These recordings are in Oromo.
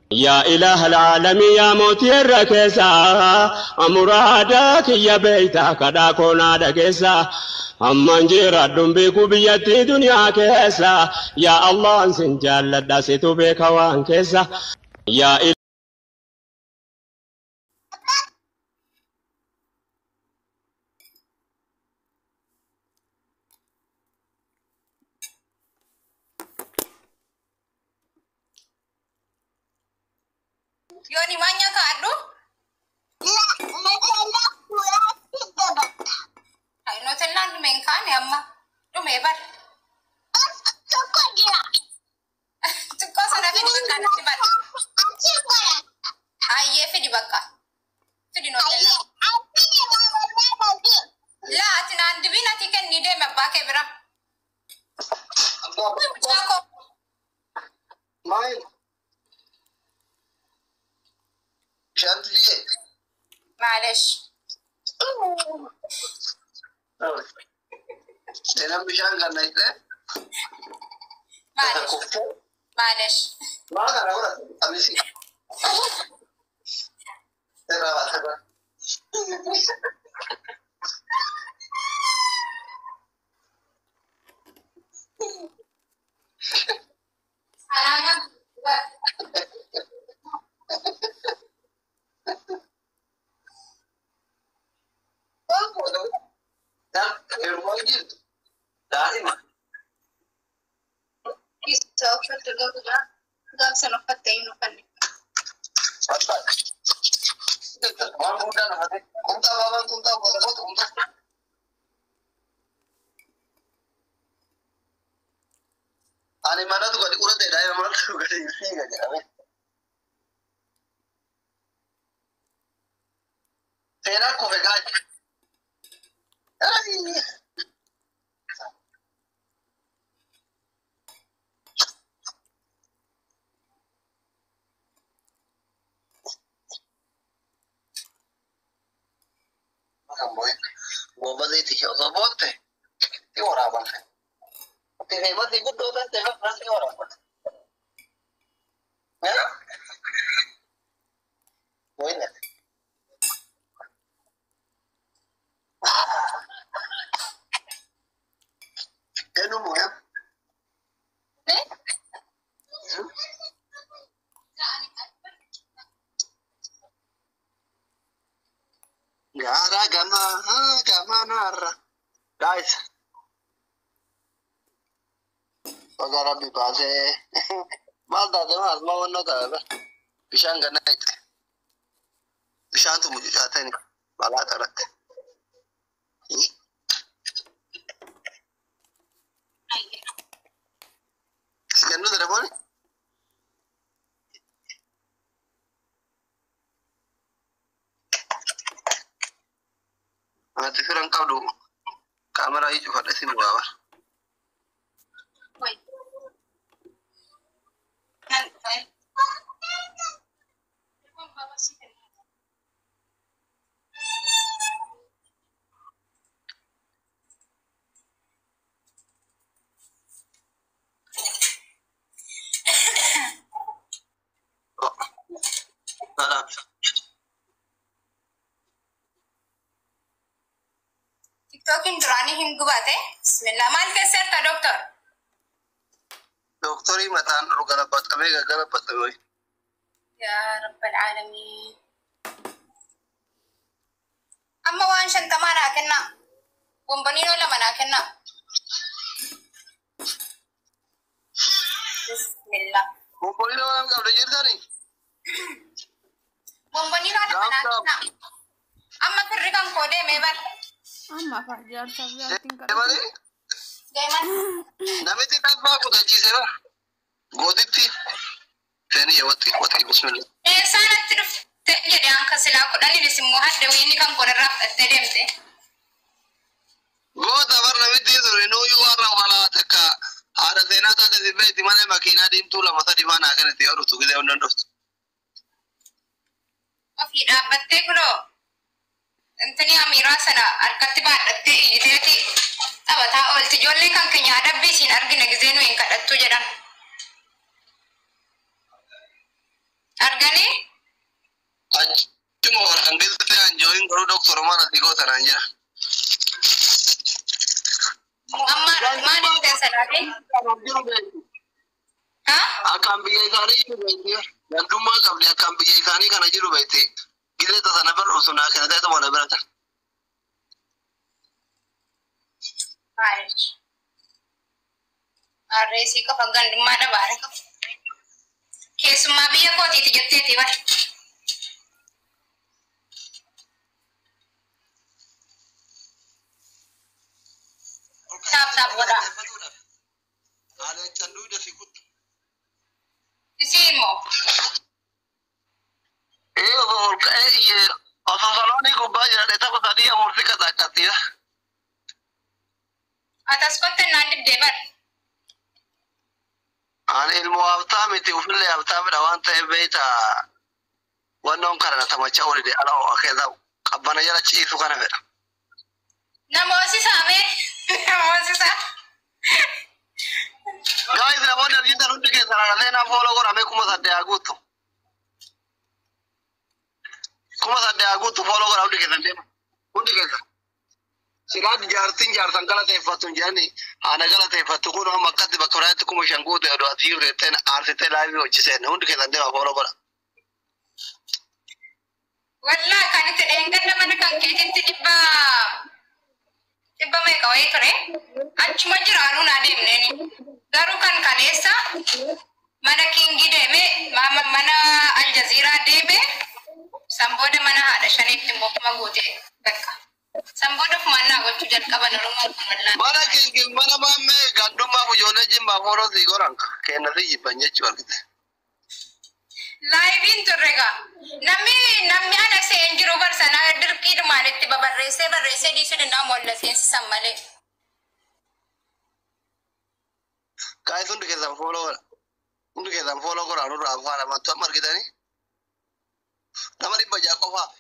Yaa ilaaha alaalamii yaa mootii irra keessaa muraada kiyya beeytaa kadhaa koonaa dhageessaa amman jiraadhuun beeku biyyattii duniyaa keessa yaa Allah sin jaalladha situ beeka waan keessa yaa. Yooni maal nyaata? Nutella fuulaatti dabata. Nutellaan dhume hin kaane amma dhumee bar. Tokko jira. Xiqqoo sana fidi bakka natti bar. Achi godhata. Ayyee fidi bakka. Fidi nutellaa. Achi babal'aa dhabi. Laa ati naan dibiin ati kennii deeme abbaa kee bira. Mucaa koo. Maal? Bishaantu jigee? Maalesh. Seenaan bishaan kan naqxee? Maalesh. Maalesh. Maal kana godhatu? Qamisi. Irraa baasa bara. Alaama. Heerumaa jirtu. Daa'ima. Isa uffatu gaaf sana uffatte hin uffanne. Waan guddaa nafate. Qumxaa baabaan qumxaa uffata gootu qumxaa. Ani manatu gadi urate daa'ima manatu gadi fiiga jedhame. Seenaa kufe kaa'e. Goobazii osoo bootte si waraaban. Ati guddoo taate si waraaban. Wayne. Eenyu moo? Gaara gamaa gamanaarra. Guys. Baga rabbi baasee. Maal taate maal ma wannoo taate bishaan ganna itti. Bishaantu mucucaatani balaa xaratti. Si kennu telefooni? Ati firan qabdu kaameraa ii cufadhe si mugaa bara. Salaam. Tiktookiin duraanii hin gubate. Bismillah. Maal keessa jirta dooktor? Dooktorii mataan galabaxamee gaggalabaxamee. Yaa rabbal aalamiin. Amma waan 50 naa kennaa. Bomboniinoo 2 naa kennaa. Bismillah. Bomboniinoo lama qabda jirtanii? Bomboniinoo 2 naa kennaa. Amma firri kan koo deemee bar. Amma afaan jaarsaaf jaartiin kadhatu. Deemanii? Deeman. Namitti dhabbaa kutachiise bara. Gootitti. Seenii watti watti bismillah. Eessaan natti dhufte jedhe anka silaa 10nis immoo hadde wiinni kan koo irraa fudhattee deemte. Goota bar namitti sun inuuyyuu warra walaa takka haadha seenaa taate si beekti malee makiinaa diimtuu 2 3 faana akkanatti yoo dhuftu gisee hundan dhuftu. Ofii dhaabbattee kunoo intini amiiraa sana harkatti baadhattee iyyiteeti taphataa oolti. Ijoolleen kan keenya adabbii isiin argina gisee nu hin kadhattu jedhan. Hin godhu doktorumaan asii goota naan jira. Amma maal ittiin salaatee? Ha? Akkaan biyya isaanii jiru beekti. Gandummaa qabdi akkaan biyya isaanii kana jiru beekti. Gizee tasa na bira dhuftu naa kenna ta'e na bira ta'a. Maaliif? Harreesii qofa gandummaa dhabaara. Keessummaa biyya kootiiti jetteeti bar. Taap taap godhaa. Isii immoo Ee osoo ol ka'ee iyyee osoo saloonii gubbaa jiraate tapha sadii amursi qaxaqqattiidha. atas kotte naan dibdee bar. Ani ilmoo haftaa miti ofillee haftaamidha waan ta'eef beekta wannoon kana na tamachaa olide ala ho'a keessa qabbana jala ciisu kana fedha. Namoosisaa mee? Namoosisaa. Guys namoonni argitan hundi keessan ana seenaa fooloo godhamee 8,000 haa guuttu. 8,000 haa guuttu fooloo godha hundi keessan deema. Hundi keessan. Silaa jaartiin jaarsan galateeffattu hin jedhani haana galateeffattu kun amma akkatti bakka biraatti 5,000 guute oduu asii jirteetteen aarsitee laayivii hojjiseen hundi keessan deema fooloo godha. Wallaa kan itti dheengadda mana kan keetitti dhibba dhibba meeqa wayii ture. Achuma jiraanuun adeemneeni. Garuu kan kaleessa mana Kingii deeme, mana Aljaziiraa deeme, san booda mana haadha shaniitti immoo kuma guute bakka. San booda fumaannaa gochuu jalqaban Oromoon kun wallaa. Mana kingi mana maammee gandummaaf ijoollee jimmaa fooloo sii godhan kenna si jibban jechuu argite. Laayiviin turre gaa. Namni ana seen jiru barsanaa dirqiidhumaan itti babarreessee barreessee dhiisuu danda'amu molla seensisan malee. Guys hundi keessan fooloo godha. Hundi keessan fooloo godha nurraa afaan amantuu amma argitanii. Nama 600 qofaaf.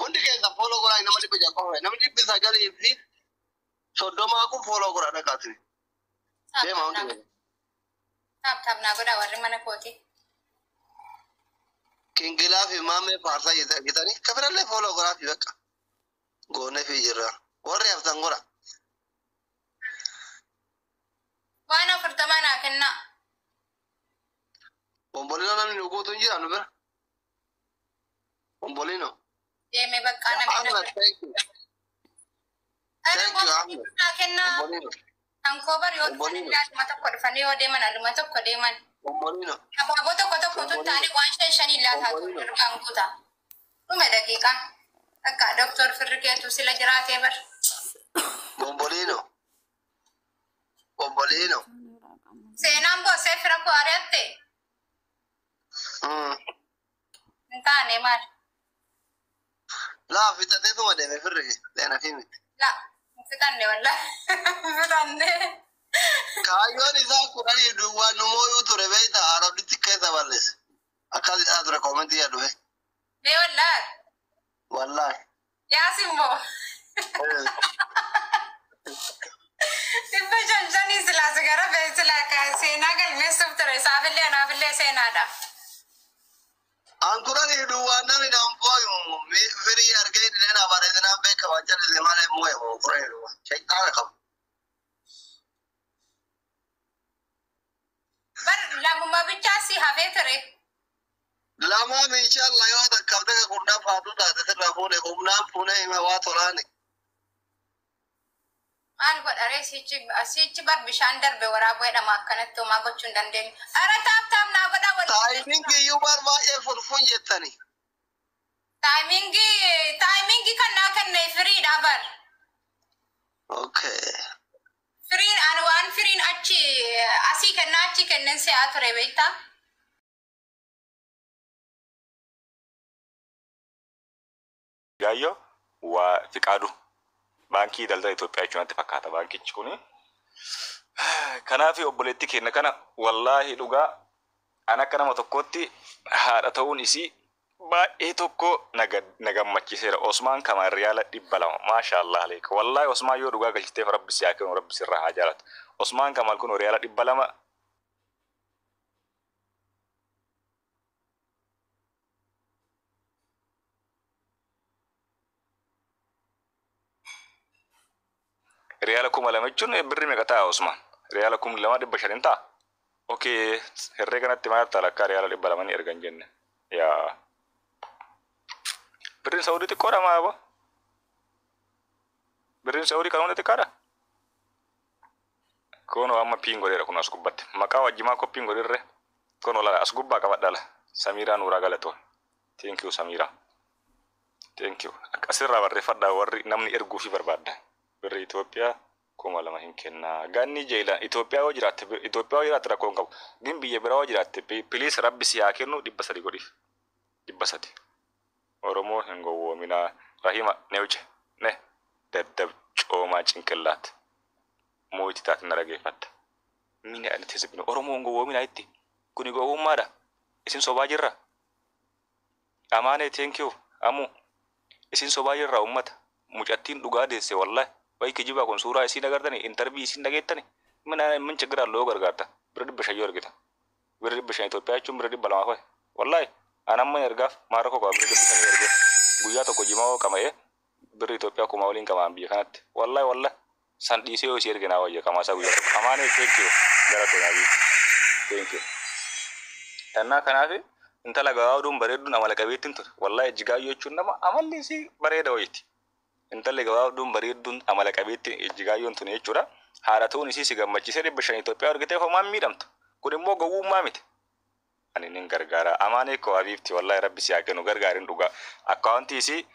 Hundi keessan fooloo godhaa nama 600 qofaaf. Namni 930 kun fooloo godha dhaqaatini. Deema hundi keessan. Taap taap naa godhaa warri mana kooti. Kingilaa fi maammee faarsaa jirti argitanii kafirallee fooloo godhaa fi bakka. Goonee fi jirra. Warri haftan godha. Waan 40 naa kennaa. Bombolino namni nu guutuu hin jira nu bira. Bombolino. Deemee bakka namni na Ahmed, bira. thank you. Ana Thank you, Ahmed. naa kennaa. Bombolino. Kan koo bari yoo dhufan Bombolino. illee aluma tokko dhufanii yoo deeman aluma tokko deeman. Bombolino. Abaaboo tokko tokko tun taane waan shan shanii laataa ture Bombolino. darbaan guuta. Dhume daqiiqaan. Akka doktor firri keetu sila jiraatee bar. Bombolino. Bombolino. Seenaan boosee fira koo ari'atte Mm. hin taane maal? Laa fixateetuma deeme firri seenaa fi miti. La hin fixanne wallaahi. Hin fixanne. Kaayyoon isaa kudhanii duwwaa nu mooyuu ture beekta arabditti keessa balleesse. Akkas jedhaa ture koomentii yaa dhufe. Mee wallaahi. Wallaahi. Yaasimmoo. 500 silaa sigara bee silaa seenaa galmeessuuf ture isaafillee anaafillee seenaadha. An kudhanii duwwaa namni naan booyu firii argee illee naa bareedinaan beekama jallisee malee mooyamu kudhanii duwwaa. Shayxaana qabu. Bar lamuma bichaa si hafee ture. Lamaan inshallah yoo takkaaf takka kurnaa faatuu taate sirraa fuune humnaan fuune hima waa tolaani. Maal godha ree sichi bar bishaan darbe waraaboo jedhama akkanatti homaa gochuu hin dandeenyu. Ara taap taap naa godhaa wal. Taayimiin iyyuu bar baay'ee funfun jettani. Taayimingii kan naa kenne firiidha bar. Okay. Firiin ani waan firiin achi asii kennaa achi kennen se'aa ture beektaa. Gaayyoo waa Fiqaadu baankii daldala Itoophiyaa jechuun natti fakkaata baankichi kuni. Kanaaf obboleettii keenya kana wallaahi dhugaa an akka nama tokkootti haadha ta'uun isii baay'ee tokko na gammachiiseera. Osmaan Kamaal riyaala 200 maasha Allah aleeka. Wallaahi Osmaan yoo dhugaa galchiteef rabbi si haa kennu rabbi sirraa haa jaalatu. Osmaan Kamaal kun riyaala 200 Riyaala 2000 jechuun birri meeqa ta'a Usmaan? Riyaala 2500 ta'a. Okay, herreega natti maal ta'a lakkaa riyaala 200 ni ergan jenne. Yaa. Birriin Saudii xiqqoodha maa aboo? Birriin Saudii kan hunda xiqqaadha? Kunoo amma piin godheera kun as gubbatti. Maqaa wajjimaa koo piin godheerre. Kunoo lala as gubbaa qabadha la. Samiiraa Nuuraa galatoo. Thank you Samiiraa. Thank you. Asirraa barreeffadhaa warri namni erguufii barbaadda. Birri Itoophiyaa 2000 hin kennaa. Ganni jeela Itoophiyaa yoo jiraatte Itoophiyaa yoo jiraatte rakkoo hin qabu. Gin biyya biraa yoo jiraatte please rabbi si haa kennu 300 godhiif. 300. Oromoo hin gowwoominaa. Rahima ne wuce ne daddab coomaa cinqillaat. Mooyti taate na dhageeffatta. Mini ani tisibni Oromoo hin gowwoominaa itti. Kuni gowwummaadha. Isin sobaa jirra. Amaanee thank you. Amu. Isin sobaa jirra ummata. Mucattiin dhugaa deesse wallahi. Wayi kijibaa kun suuraa isiin agartani interview isiin dhageettani. Mina min chigiraa loo gargaarta. Bira 500 yoo argita. Bira 500 Itoophiyaa jechuun bira 200 fa'i. Wallahi an amma ergaaf maara koo qaba bira 500 ergee. Guyyaa tokko jimaa hoo qama'ee birri Itoophiyaa kumaa oliin qamaan biyya kanatti. Wallahi wallahi san dhiisee yoo isii erge naa wayya qamaasaa guyyaa tokko. Amaanee thank you. Galatoomi habiibti. Thank you. Tannaa kanaaf intala gabaabduun bareedduun amala qabeettiin ture. Wallahi Ijjigaayyoo jechuun nama amalli isii bareeda wayiiti. Intalli gabaabduun bareedduun amala qabeettiin Ijjigaayyoon tuni jechuudha. Haadha ta'uun isii si gammachiisee 500 Itoophiyaa argiteef homaa hin miidhamtu. Kun immoo gowwummaa miti. Ani nin gargaara. Amaanee koo habiibti wallahi rabbi si haa kennu gargaarin dhugaa. Akkaawuntii isii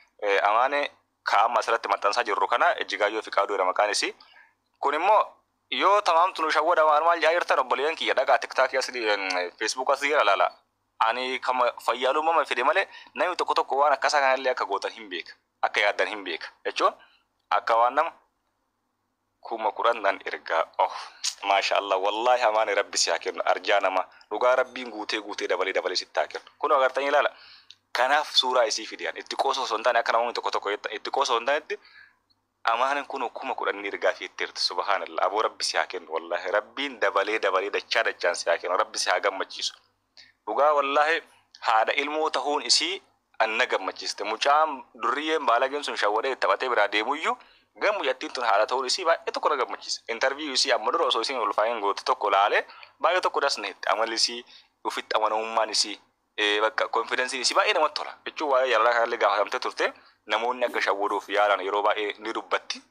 Amaanee ka amma asirratti maxxansaa jirru kana Ijjigaayyoo Fiqaaduu jedha maqaan isii. Kun immoo yoo tamaamtu nu shawwada maal maal jedhaa jirtan obboleeyyan kiyya dhaqaa tiktaakii asii feesbuuk asii jira laala. Ani kama fayyaalummaa fide malee namni tokko tokko waan akkasaa kanallee akka gootan hin beeka. Akka yaaddan hin beeka. Jechuun akka waan nama 10,000 nan ergaa. Oh maasha Allah wallaahi amaani rabbi si haa kennu arjaa nama dhugaa rabbiin guutee guutee dabalee dabalee sitti haa kennu. Kunoo agartanii ilaala. Kanaaf suuraa isii fide ani itti qoosoo osoo hin taane akka namoonni tokko tokko jettan itti qoosoo hin taanetti amaanin kunoo 10,000 ni ergaa fi jetteerti subhaanallah aboo rabbi si haa kennu wallaahi rabbiin dabalee dabalee dachaa dachaan si haa kennu rabbi si haa gammachiisu. Dhugaa wallaahi haadha ilmoo tahuun isii an na gammachiiste. Mucaan durriyyeen baalageen sun shawwadee itti taphatee biraa deemuyyuu gan mucattiin tun haadha tahuun isii baay'ee tokko na gammachiise. Interview isii amma dura osoo isiin hin ulfaayin goote tokko laalee baay'ee tokko das na jette. Amalli isii, ufitti amanamummaan isii, bakka confidence'n isii baay'ee namatti tola. Jechuun waa'ee jaalalaa kanallee gaafatamtee turte. Namoonni akka shawwaduuf yaalan yeroo baay'ee ni dubbatti.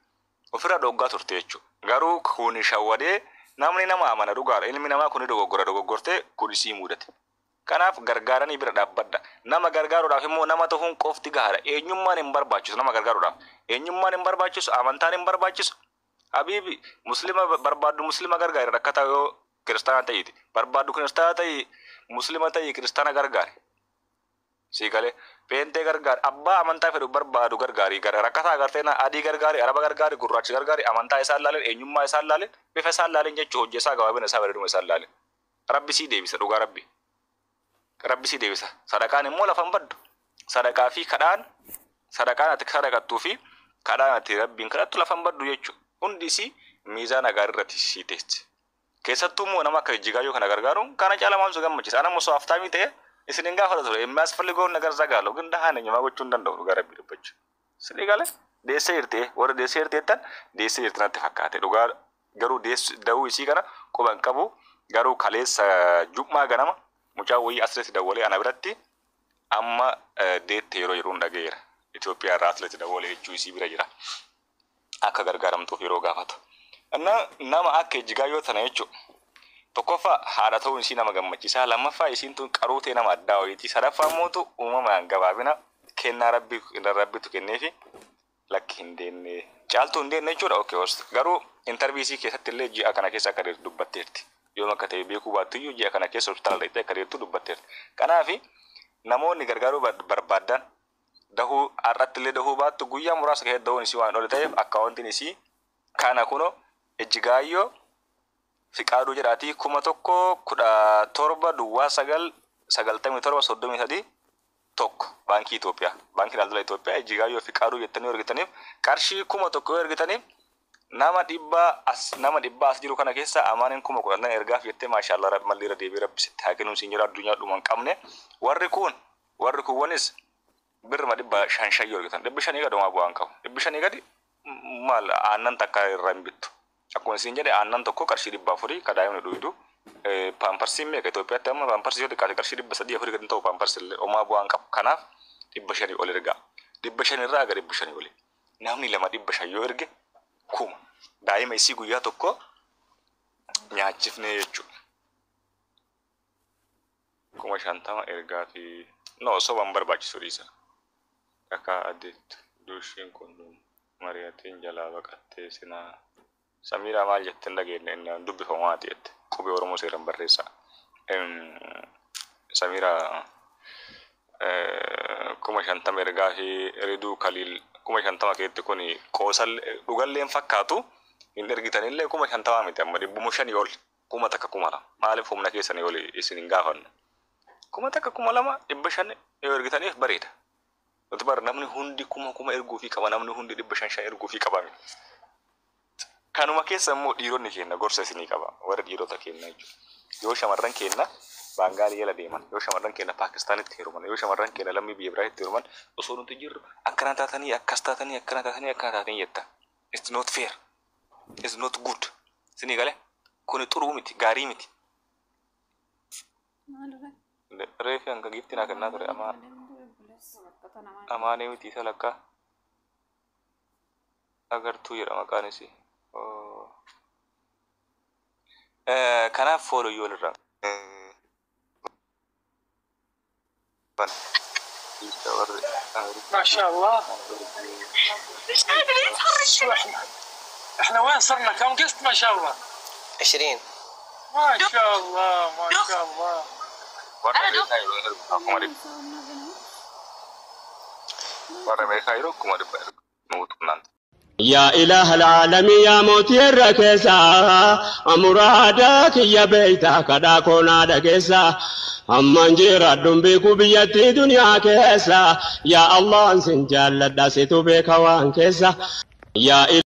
Ofirraa dhooggaa turte jechuudha. Garuu kuni shawwadee namni nama amana dhugaadha. Ilmi namaa kuni dogoggora dogoggortee kun isii mudate. Kanaaf gargaaranii bira dhaabbadha. Nama gargaaruudhaaf immoo nama tahuun qofti gahaadha. Eenyummaan hin barbaachisu nama gargaaruudhaaf. Eenyummaan hin barbaachisu, amantaan hin barbaachisu. Habiibi muslima barbaaddu muslima gargaari rakkataa yoo kiristaana ta'iiti. Barbaaddu kiristaana ta'i muslima ta'i kiristaana gargaari. Sii galee peentee gargaari abbaa amantaa fedhu barbaadu gargaari gara rakkataa agartee na adii gargaari araba gargaari gurraacha gargaari amantaa isaan laalin eenyummaa isaan laalin bifa isaan laalin jechuu hojii isaa gabaabina isaa bareeduma isaan laalin. Rabbi sii deebisa dhugaa rabbi. Rabbi sii deebisa. Sadaqaan immoo lafa hin baddu. Sadaqaa fi kadhaan sadaqaan ati sadaqattuu fi kadhaan ati rabbiin kadhattu lafa hin baddu jechuudha. Hundi isii miizaana gaarii irratti sii teessi. Keessattuu immoo nama akka Ijjigaayyoo kana gargaaruun kana caala maaltu si gammachiisa? Ana osoo haftaamii ta'e isin hin gaafata ture. የሚያስፈልገውን ነገር ዘጋለሁ ግን ደሃ ነኝ ማ gochuu hin danda'u dhugaa rabbii dubbachuu. Isinii galee deessee jirti warra deessee jirti jettan deessee jirti natti fakkaate dhugaa garuu deessu da'uu isii kana quba hin qabu garuu kaleessa jum'aa ganama mucaa wayii asirratti dawwalee ana biratti amma deette yeroo jedhuun dhaga'eera. Itoophiyaa irraa asirratti dawwalee jechuu isii bira jira. Akka gargaaramtuuf yeroo gaafatu. Inna nama akka Ijjigaayyoo tana jechuudha. Tokkoffaa haadha ta'uun isii nama gammachiisa. Lammaffaa isiin tun qaruutee nama addaa wayiiti. Sadaffaa mootu uumamaan gabaabina kennaa rabbi rabbitu kenneefi lakki hin deenne. Caaltuu hin deenne jechuudha. Okay, host. Garuu intarvii isii keessatti illee ji'a kana keessa akka deettu dubbatteerti. Yoom akka ta'e beekuu baattuyyuu ji'a kana keessa hospitaala dhaqxee akka deettu dubbatteerti. Kanaafi namoonni gargaaruu barbaaddan dahuu har'atti illee dahuu baattu guyyaa muraasa keessatti dahuun isii waan oole ta'eef akkaawuntiin isii kana kuno Ejjigaayyoo Fiqaaduu jedhaatii 1000 17 duwwaa 9 97 33 1 Baankii Itoophiyaa Baankii Daldala Itoophiyaa Ejjigaayyoo Fiqaaduu jettanii yoo ergitaniif qarshii 1000 yoo ergitaniif nama dhibba as nama dhibba as jiru kana keessa amaaniin 10,000 nan ergaaf jettee maashaallah rabbi malli irra deebi'ee rabbi sitti haa kennu siin jedha addunyaa dhuma hin qabne warri kuun warri kuuwwanis birrima dhibba shan shan yoo ergitan dhibbi shanii gadi homaa bu'aa hin qabu dhibbi shanii gadi Maal aannan takka irraa hin bittu. Akkuma isin jedhe aannan tokko qarshii 400 ka daa'imni dhugdu. Paamparsiin meeqa Itoophiyaatti amma paamparsi yoo xiqqaate qarshii 300 400 gadi ta'u paamparsi illee homaa bu'aan qabu. Kanaaf 500 ol ergaa. 500 irraa aga 500 oli. Namni lama 500 yoo erge 1000. Daa'ima isii guyyaa tokko nyaachifnee jechuudha. 50,000 ergaa fi no soban barbaachisu dhiisa. Kakaa adeettu dushiin kun mari'atiin jalaa baqattee sinaa. Samiraa maal jettee hin dhageenye inni dubbifamaati jette. Qubee Oromoo seeraan barreessaa. Samiraa 50,000 ergaa fi Riduu Kaliil 50,000 keetti kun qoosal dhugallee fakkaatu hin ergitanillee 50,000 miti amma 500 ol 1000 2,000 maaliif humna keessanii ol isin hin gaafannu. 1000 2,000 500 yoo ergitaniif bareeda. Nuti bara namni hundi 1000 erguu fi qaba namni hundi 500 erguu fi qaba. Kanuma keessa immoo dhiironni keenya gorsa isinii qaba warra dhiirota keenya jechuudha. Yoo shamarran keenya Baangaalii jala deeman, yoo shamarran keenya Paakistaanitti heeruman, yoo shamarran keenya lammii biyya biraatti heeruman osoo nuti jirru akkana taatanii akkas taatanii akkana taatanii akkana taatanii jetta. It's not fair. It's not good. Isinii galee kuni xuruu miti gaarii miti. Reefi hanga giiftii naa kennaa ture amaanee miti isa lakkaa agartuu jedha maqaan isii. Kanaaf fooloo yoo walirraa. ما شاء الله. شو احنا وين صرنا؟ كم قسط ما شاء الله؟ 20. ما شاء الله ما شاء الله. يا إله العالمين يا موتي الركسا أمرادك يا بيتك داكونا دكسا أمان جيرادن بيكو بيتي دنيا كيسا يا الله سنجال داسيتو بيكوان كيسا يا